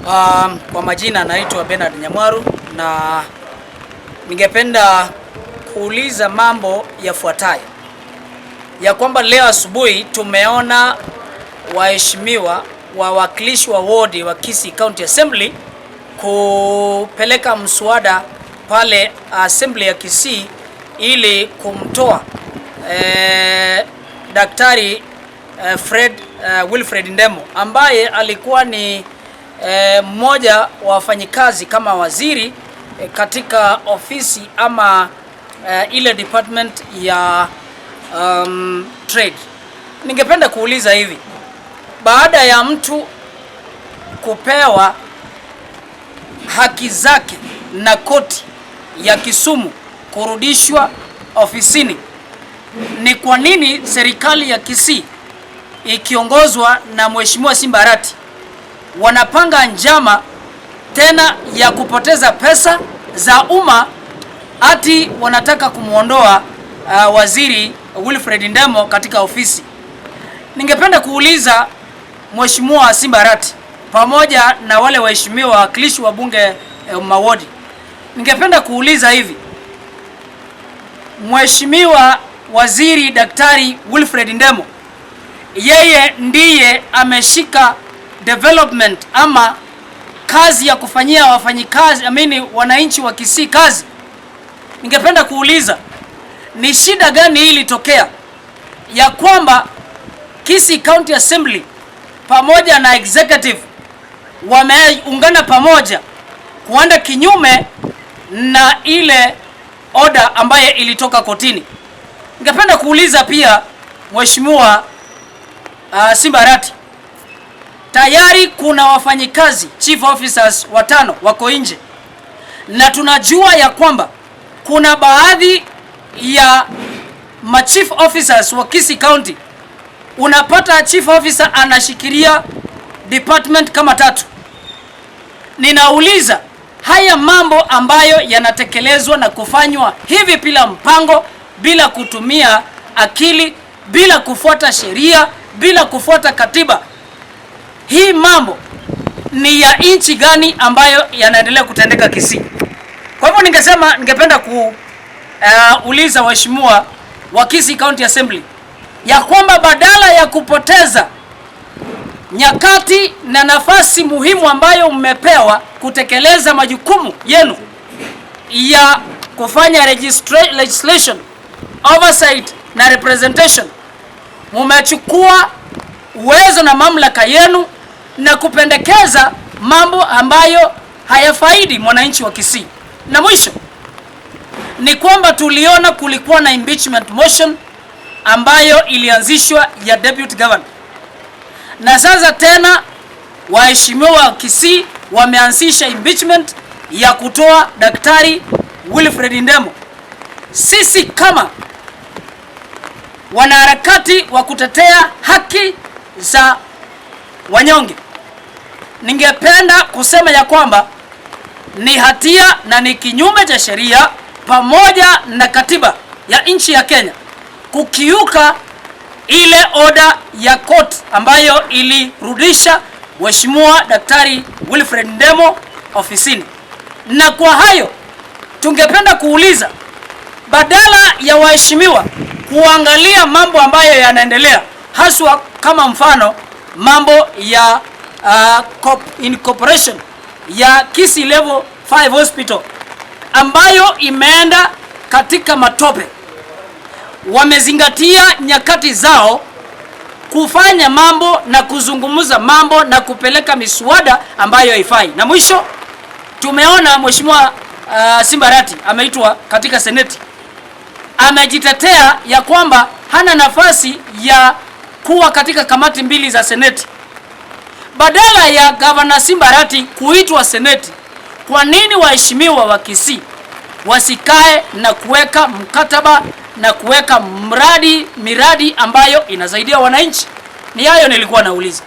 Kwa majina naitwa Bernard Nyamwaru na ningependa kuuliza mambo yafuatayo, ya kwamba leo asubuhi tumeona waheshimiwa wawakilishi wa wodi wa Kisii County Assembly kupeleka mswada pale Assembly ya Kisii ili kumtoa Daktari Fred Wilfred Ndemo ambaye alikuwa ni mmoja wa wafanyikazi kama waziri katika ofisi ama ile department ya trade. Ningependa kuuliza hivi, baada ya mtu kupewa haki zake na koti ya Kisumu kurudishwa ofisini, ni kwa nini serikali ya Kisii ikiongozwa na Mheshimiwa Simba Arati wanapanga njama tena ya kupoteza pesa za umma ati wanataka kumwondoa waziri Wilfred Ndemo katika ofisi? Ningependa kuuliza Mheshimiwa Simba Arati pamoja na wale waheshimiwa wawakilishi wa bunge mawodi, ningependa kuuliza hivi, Mheshimiwa Waziri Daktari Wilfred Ndemo, yeye ndiye ameshika development ama kazi ya kufanyia wafanyikazi, I mean, wananchi wa Kisii kazi. Ningependa kuuliza ni shida gani hii ilitokea ya kwamba Kisii County Assembly pamoja na executive wameungana pamoja kuenda kinyume na ile order ambaye ilitoka kotini. Ningependa kuuliza pia Mheshimiwa Simba Arati, tayari kuna wafanyikazi chief officers watano wako nje, na tunajua ya kwamba kuna baadhi ya ma chief officers wa Kisii County, unapata chief officer anashikilia department kama tatu. Ninauliza, haya mambo ambayo yanatekelezwa na kufanywa hivi bila mpango, bila kutumia akili, bila kufuata sheria, bila kufuata katiba, hii mambo ni ya nchi gani ambayo yanaendelea kutendeka Kisii? Kwa hivyo ningesema, ningependa kuuliza waheshimiwa wa Kisii County Assembly ya kwamba badala ya kupoteza nyakati na nafasi muhimu ambayo mmepewa kutekeleza majukumu yenu ya kufanya legislation, oversight na representation, mumechukua uwezo na mamlaka yenu na kupendekeza mambo ambayo hayafaidi mwananchi wa Kisii. Na mwisho ni kwamba tuliona kulikuwa na impeachment motion ambayo ilianzishwa ya deputy governor, na sasa tena waheshimiwa wa Kisii wameanzisha impeachment ya kutoa Daktari Wilfred Ndemo. Sisi kama wanaharakati wa kutetea haki za wanyonge, ningependa kusema ya kwamba ni hatia na ni kinyume cha sheria pamoja na katiba ya nchi ya Kenya kukiuka ile order ya court ambayo ilirudisha Mheshimiwa Daktari Wilfred Ndemo ofisini. Na kwa hayo tungependa kuuliza, badala ya waheshimiwa kuangalia mambo ambayo yanaendelea, haswa kama mfano mambo ya incorporation ya Kisii Level 5 Hospital ambayo imeenda katika matope, wamezingatia nyakati zao kufanya mambo na kuzungumza mambo na kupeleka miswada ambayo haifai. Na mwisho tumeona Mheshimiwa Simba Arati ameitwa katika seneti, amejitetea ya kwamba hana nafasi ya kuwa katika kamati mbili za seneti. Badala ya Gavana Simba Arati kuitwa seneti, kwa nini waheshimiwa wa Kisii wasikae na kuweka mkataba na kuweka miradi ambayo inasaidia wananchi? Ni hayo nilikuwa nauliza.